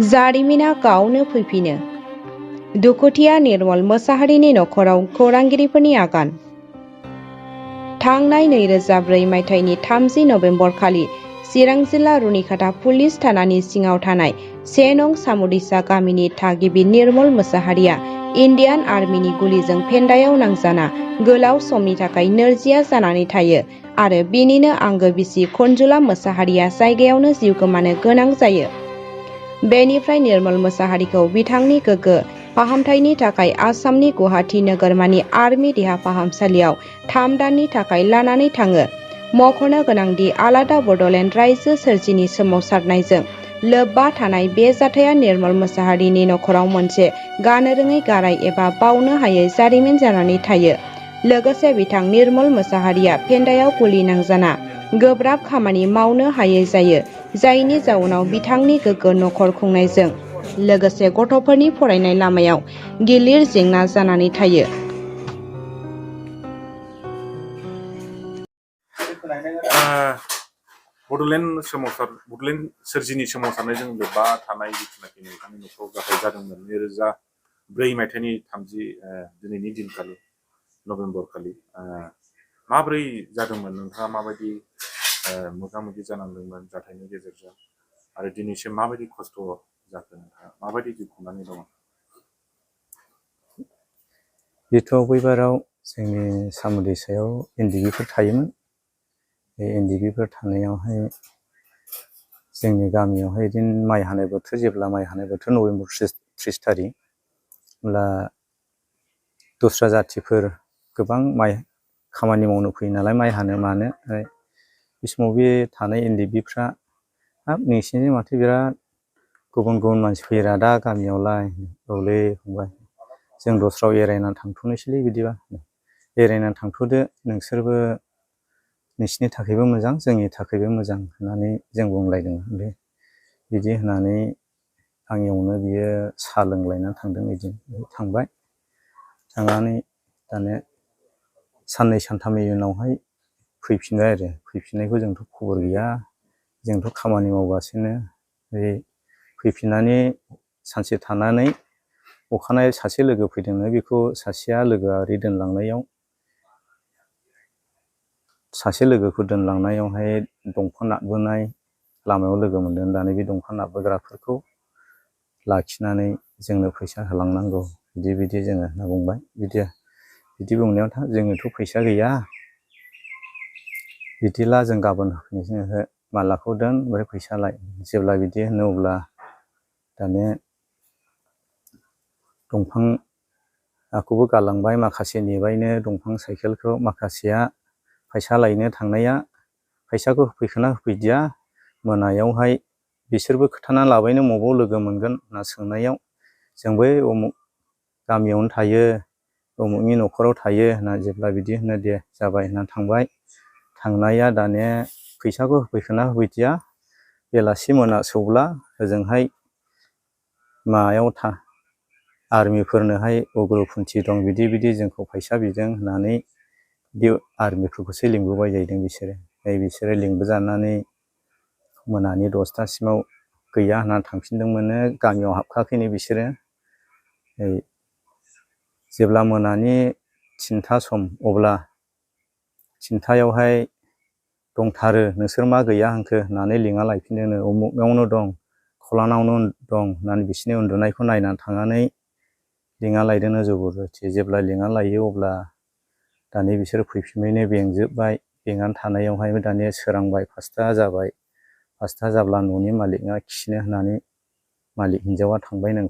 जारिमिना गावनो फैफिनो। दुखुथिया निर्मल मोसाहारिनि नखराव खौरांगिरिफोरनि आगान। थांनाय 2004 मायथाइनि 30 नभेम्बर खालि चिरां जिल्ला रुनिखाता पुलिस थानानि सिङाव थानाय 1 नं सामुदिसा गामिनि थागिबि निर्मल मोसाहारिया इन्डियान आर्मिनि गुलिजों फेन्दायाव नांजाना गोलाव समनि थाखाय नोरजिया जानानै थायो आरो बिनिनो आंगो बिसि खनजुला मोसाहारिया जायगायावनो जिउ गोमानो गोनां जायो। बेनिफ्राय निर्मल मोसाहारिखौ बिथांनि गोग्गो फाहामथायनि थाखाय आसामनि गुवाहाटी नोगोरमानि आर्मि देहा फाहामसालियाव 3 दाननि थाखाय लानानै थाङो। मख'नो गोनांदि आलादा बड'लेण्ड रायजो सोरजिनि सोमावसारनायजों लोब्बा थानाय बे जाथाया निर्मल मोसाहारिनि नखराव मोनसे गानो रोङै गाराय एबा बावनो हायै जारिमिन जानानै थायो। लोगोसे बिथां निर्मल मोसाहारिया फेन्दायाव गुलि नांजाना गोब्राब खामानि मावनो हायै जायो, जायनि जाउनाव बिथांनि गोग्गो नखर खुंनायजों लोगोसे गथ'फोरनि फरायनाय लामायाव गिलिर जेंना जानानै थायो। बड'लेण्ड सोरजिनि सोमावसारनायजों लोब्बा थानाय जिथुनाखि नोंथांनि नखराव जाथाय जादोंमोन 2004 मायथाइनि 30 दिनैनि दिनखालि नभेम्बर खालि माबोरै जादोंमोन, नोंथाङा माबायदि मोगा मोगि जानांदोंमोन जाथायनि गेजेरजों आरो दिनैसिम माबायदि खस्थ' जाखो, नोंथाङा माबायदि जिउ खुंनानै दङ? बेथ' बैबाराव जोंनि सामुदिसायाव एनडिबिफोर थायोमोन। बे एनडिबिफोर थानायावहाय जोंनि गामियावहाय बिदिनो माइ हानाय बोथोर, जेब्ला माइ हानाय बोथोर नभेम्बर 30 थारिख, होमब्ला दस्रा जाथिफोर गोबां माइ खामानि मावनो फैयो नालाय, माइ हानो मानो। बे समाव बे थानाय एनडिबिफ्रा हाब नोंसिनिजों माथो बिराद गुबुन गुबुन मानसि फैयोरा दा गामियावलाय, औलै फंबाय जों दस्रायाव एरायनानै थांथ'नोसैलै, बिदिबा एरायनानै थांथ'दो, नोंसोरबो नोंसिनि थाखायबो मोजां जोंनि थाखायबो मोजां होननानै जों बुंलायदों। बिदि होननानै आंनियावनो बियो साहा लोंलायनानै थांदों। बिदिनो थांबाय, थांनानै दाने साननै सानथामनि उनावहाय फैफिनबाय आरो फैफिननायखौ जोंथ' खबर गैया, जोंथ' खामानि मावगासिनो। फैफिननानै सानसे थानानै अखानायै सासे लोगो फैदोंनो, बेखौ सासेया लोगोआ ओरै दोनलांनायाव सासे लोगोखौ दोनलांनायावहाय दंफां नाबोनाय लामायाव लोगो मोनदों। दानि बे दंफां नाबबोग्राफोरखौ लाखिनानै जोंनो फैसा होलांनांगौ, बिदि जोङो होनना बुंबाय। बिदि बुंनायाव जोङोथ' फैसा गैया, बिदिला जों गाबोन होफैनोसै, ओहो मालाखौ दोन ओमफ्राय फैसा लाय। जेब्ला बिदि होनो अब्ला दाने दंफांखौबो गालांबाय, माखासे नेबायनो दंफां साइकेलखौ, माखासेया फैसा लायनो थांनाया फैसाखौ होफैखोना होफैदिया। मोनायावहाय बिसोरबो खोथाना लाबायनो मबाव लोगो मोनगोन होनना सोंनायाव जों बै उमुक गामियावनो थायो, उमुकनि नखराव थायो होनना जेब्ला बिदि होनो दे जाबाय होनना थांबाय। थांनाया दाने फैसाखौ होफैखोना होफैदिया, बेलासि मोनासौब्ला ओजोंहाय मायाव आर्मिफोरनोहाय उग्रपन्थि दं, बिदि जोंखौ फैसा बिदों होननानै बिदि आर्मिफोरखौसो लिंबोबाय जाहैदों बिसोरो। बिसोरो लिंबोजानानै मोनानि 10थासिमाव गैया होननानै थांफिनदोंमोननो, गामियाव हाबखाखैनो बिसोरो। जेब्ला मोनानि 3था सम, अब्ला 3थायावहाय दंथारो, नोंसोर मा गैया होनखो होननानै लिंना लायफिनदोंनो। उमुकनावनो दं, खलानावनो दं होननानै बिसोरनि उन्दुनायखौ नायनानै थांनानै लिंना लायदोंनो जबरदस्ति। जेब्ला लिंना लायो अब्ला दाने बिसोर फैफिनबायनो, बेंजोब्बाय। बेंनानै थानायावहाय दाने सोरांबाय, 5था जाबाय। 5था जाब्ला न'नि मालिकआ खिनो होननानै मालिक हिन्जावा थांबायनो,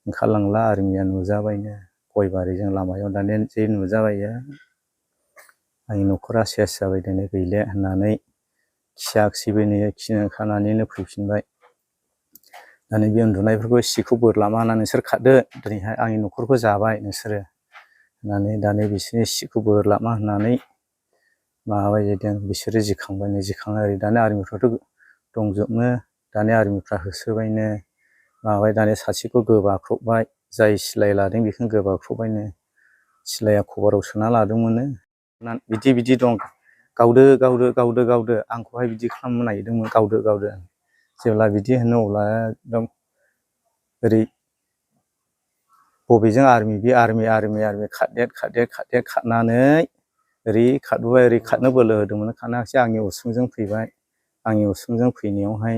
ओंखारलांला आर्मिया नुजाबायनो गयबारिजों लामायाव। दाने जे नुजाबायो आंनि न'खरा सेस जाबाय दिनै गैले होननानै खियाखिसैबो, खिनो ओंखारनानैनो फैफिनबाय। दाने बे उन्दुनायफोरखौ सिखौ बोरलामा होननानै नोंसोर खारदो, दिनैहाय आंनि न'खरखौ जाबाय नोंसोरो होननानै दाने बिसोरनि सिखौ बोरलामा होननानै माबाबाय जाहैदों। बिसोरो जिखांनानै दाने आर्मिफ्राथ' दंजोबनो, दाने आर्मिफ्रा होसोबायनो माबाबाय। दाने सासेखौ गोबाख्रबबाय, जाय सिलाइ लादों बेखौनो गोबाख्रबबायनो। सिलाइया खबाराव सोना लादोंमोननो। बिदि दं, गावदो आंखौहाय बिदि खालामनो नागिरदोंमोन, गावदो जेब्ला बिदि होनो अब्ला एकदम ओरै बबेजों आर्मि बे आर्मि खारदेर खारनानै ओरै खारबोबाय ओरै खारनो बोलो होदोंमोन खारनासो आंनि उसुंजों फैबाय आंनि उसुंजों फैनायावहाय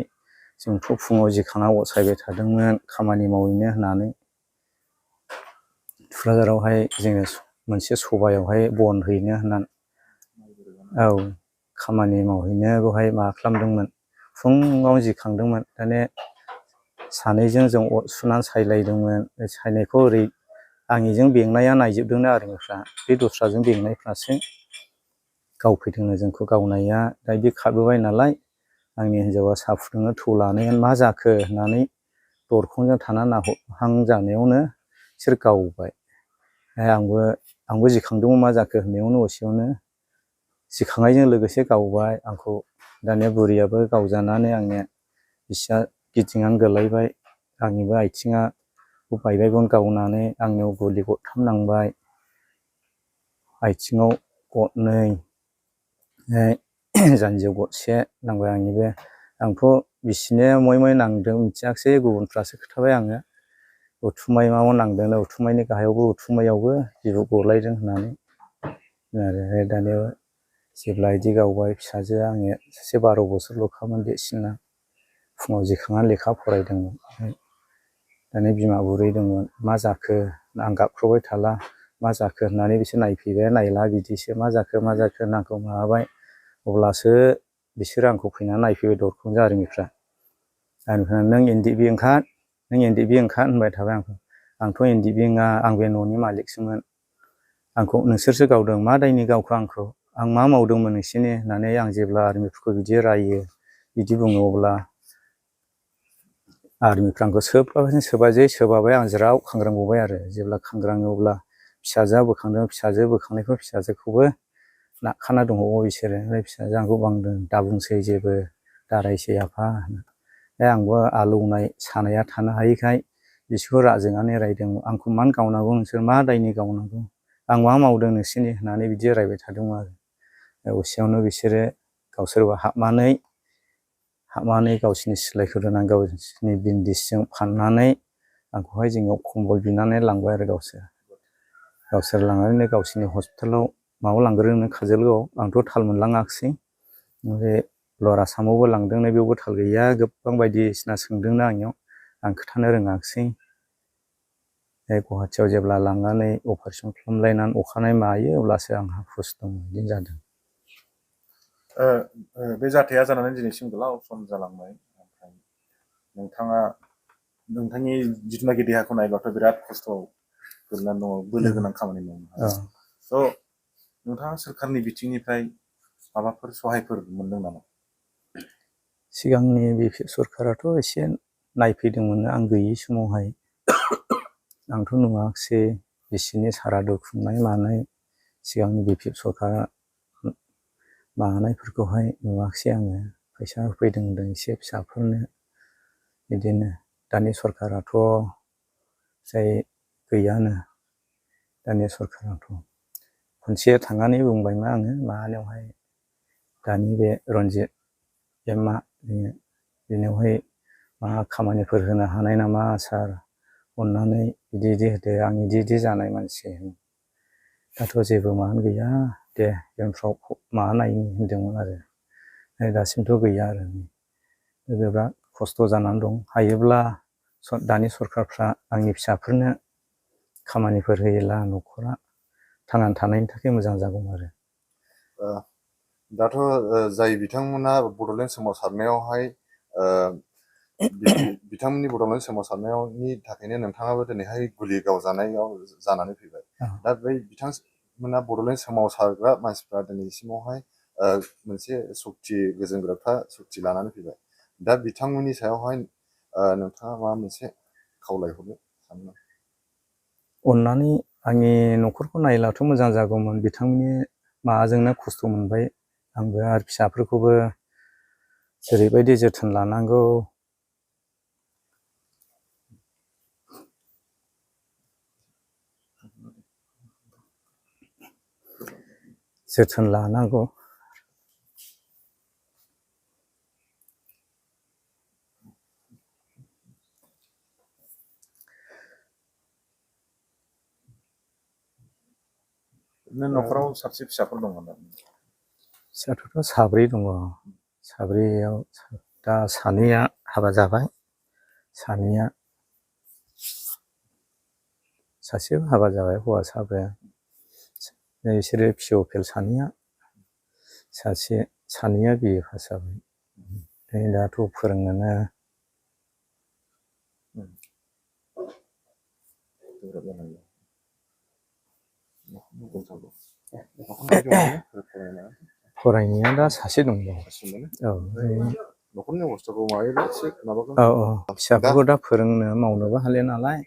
जोंथ' फुङाव जिखांना अर सायबाय थादोंमोन खामानि मावहैनो होननानै थुक्राझारावहाय जोङो मोनसे सभायावहाय बन हैनो होननानै औ खामानि मावहैनो बेवहाय माबा खालामदोंमोन फुङाव जिखांदोंमोन दाने सानैजों जों अर सुनानै सायलायदोंमोन सायनायखौ ओरै आंनिजों बेंनाया नायजोबदोंनो आर्मिफ्रा बे दस्राजों बेंनायफ्रासो गावफैदोंनो जोंखौ गावनाया दा बे खारबोबाय नालाय आंनि हिन्जावा साहा फुदुंनो थौ लानायानो मा जाखो होननानै दरखंजों थाना नाहरहां जानायावनो बिसोर गावबाय आंबो जिखांदोंमोन मा जाखो होननायावनो असेयावनो जिखांनायजों लोगोसे गावबाय आंखौ दानिया बुरियाबो गावजानानै आंनिया बिसिया गिदिंनानै गोलैबाय आंनिबो आथिङा बायबायगन गावनानै आंनियाव गुलि गरथाम नांबाय आथिङाव गरनै जानजियाव गरसे नांबाय आंनिबो आंथ' बिसिनो मय मय नांदों मिथियाखिसै गुबुनफ्रासो खोथाबाय आङो उथुमाय मायाव नांदों उथुमायनि गाहायावबो उथुमायावबो बिबु गलायदों होननानै आरो दानिया जेब्ला बिदि गावबाय फिसाजोआ आंनि सासे 12 बोसोरल'खामोन देरसिना फुङाव जिखांनानै लेखा फरायदोंमोन दानि बिमा बुरैदोंमोन मा जाखो आं गाबख्रावबाय थाला मा जाखो होननानै बिसोर नायफैबाय नायला बिदिसो मा जाखो होनना आंखौ माबाबाय अब्लासो बिसोरो आंखौ फैनानै नायफैबाय दरखंजों आर्मिफ्रा नों एनडिएफबि ओंखार होनबाय थाबाय आंथ' एनडिएफबि नङा आं बे न'नि मालिकसोमोन आंखौ नोंसोरसो गावदों मा दायनि गावखो आंखौ आं मा मावदोंमोन नोंसोरनि होननानै आं जेब्ला आर्मिफोरखौ बिदि रायो बिदि बुङो अब्ला आर्मिफ्रा आंखौ सोबाबाय आं ज्राव खांग्रांबावबाय आरो जेब्ला खांग्राङो अब्ला फिसाजोआ बोखांदों फिसाजो बोखांनायखौ फिसाजोखौबो नारखाना दंबावो बिसोरो ओमफ्राय फिसाजोआ आंखौ बांदों दाबुंसै जेबो दारायसै आफा आंबो आलौनाय सानाया थानो हायिखाय बिसोरखौ राजोंनानै रायदों आंखौ मानो गावनांगौ नोंसोर मा दायनि गावनांगौ आं मा मावदों नोंसोरनि होननानै बिदि रायबाय थादोंमोन आरो असेयावनो बिसोरो गावसोरबो हाबनानै गावसिनि सिलायखौ दोननानै गावसिनि बिन्दिसजों फाननानै आंखौहाय जोंनाव खम्बल बिनानै लांबाय आरो गावसोर लांनानैनो गावसिनि हस्पिटालाव माबायाव लांग्रोदों काजलगावआव आंथ' थाल मोनलाङाखिसै ओमफ्राय लवार आसामावबो लांदोंनो बेयावबो थाल गैया गोबां बायदिसिना सोंदोंनो आंनियाव आं खोन्थानो रोङाखिसै गुवाहाटियाव जेब्ला लांनानै अपारेसन खालामलायनानै अखानायै मायो अब्लासो आंहा हुस दं बिदि जादों बे जाथाया जानानै दिनैसिम गोलाव सम जालांबाय ओमफ्राय नोंथाङा नोंथांनि जिथुनाखि देहाखौ नायब्लाथ' बिराद खस्थ' गोलैनानै दङ बोलो गोनां खामानि मावनो स' नोंथाङा सोरखारनि बिथिंनिफ्राय माबाफोर सहायफोर मोनदों नामा सिगांनि बिपिएफ सरखाराथ' एसे नायफैदोंमोन आं गैयि समावहाय आंथ' नुवाखिसै बिसिनि सारादु खुंनाय मानाय सिगांनि बिपिएफ सरखारा मानायफोरखौहाय नुवाखिसै आङो फैसा होफैदों होनदों एसे फिसाफोरनो बिदिनो दानि सरखाराथ' जाय गैयानो दानि सरखाराथ' खनसे थांनानै बुंबायमा आङो माबानायावहाय दानि बे रन्जित एमआ बेनियावहाय मा खामानिफोर होनो हानाय नामा सार अननानै बिदि होदो आं बिदि जानाय मानसि दाथ' जेबो माबानो गैया दे इयुनफ्राव माबानायनि होनदोंमोन आरो दासिमथ' गैया आरो बिराद खस्थ' जानानै दं हायोब्ला दानि सरखारफ्रा आंनि फिसाफोरनो खामानिफोर होयोब्ला न'खरा थांनानै थानायनि थाखाय मोजां जागौमोन आरो दाथ' जाय बिथांमोना बड'लेण्ड सोमावसारनायावहाय बिथांमोननि बड'लेण्ड सोमावसारनायनि थाखायनो नोंथाङाबो दिनैहाय गुलि गावजानायाव जानानै फैबाय दा बै बिथांमोना बड'लेण्ड सोमावसारग्रा मानसिफ्रा दिनैसिमावहाय मोनसे सक्ति गोजोन गोरोबथा सक्ति लानानै फैबाय दा बिथांमोननि सायावहाय नोंथाङा माबा मोनसे खावलायहरनो सानो अननानै आंनि न'खरखौ नायब्लाथ' मोजां जागौमोन बिथांमोननि माबाजोंनो खस्थ' मोनबाय आंबो आरो फिसाफोरखौबो जेरैबायदि जोथोन लानांगौ जोथोन लानांगौ नों न'खराव साबसे फिसाफोर दं नामा? फिसाथ' साब्रै दङ। साब्रैयाव दा सानैया हाबा जाबाय, सानैया सासेया हाबा जाबाय हौवासाबो। बिसोरो फिअ फेल सानैया, सानैया बिए पास जाबाय। दाथ' फोरोङोनो। गोब्राब जानांगौ। फरायनाया दा सासे दङ। औ न'खरनि अबस्थाखौ माबायोबा एसे माबागोन। औ फिसाफोरखौ दा फोरोंनो मावनोबो हालिया नालाय,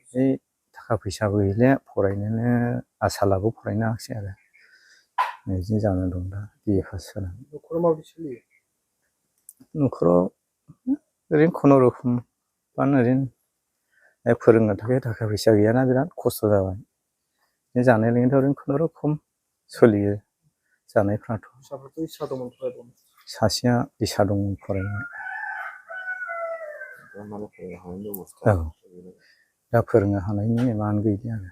थाखा फैसाबो गैले, फरायनोनो आसालाबो फरायनो हायाखिसै आरो। बिदिनो जाना दं दा बिए पास जानानै। न'खराव माबायदि सोलियो? न'खराव ओरैनो खुनुरुखुमानो ओरैनो फोरोंनो थाखाय थाखा फैसा गैयाना, बिराद खस्थ' जाबाय। जानाय लोंनायाथ' ओरैनो खुनुरुखुम सोलियो जानायफ्राथ'। फिसाफोरथ' इस्सा दंमोन फरायबावनो? सासेया इसा दं फरायनो। औ दा फोरोंनो हानायनि माबायानो गैलिया आरो।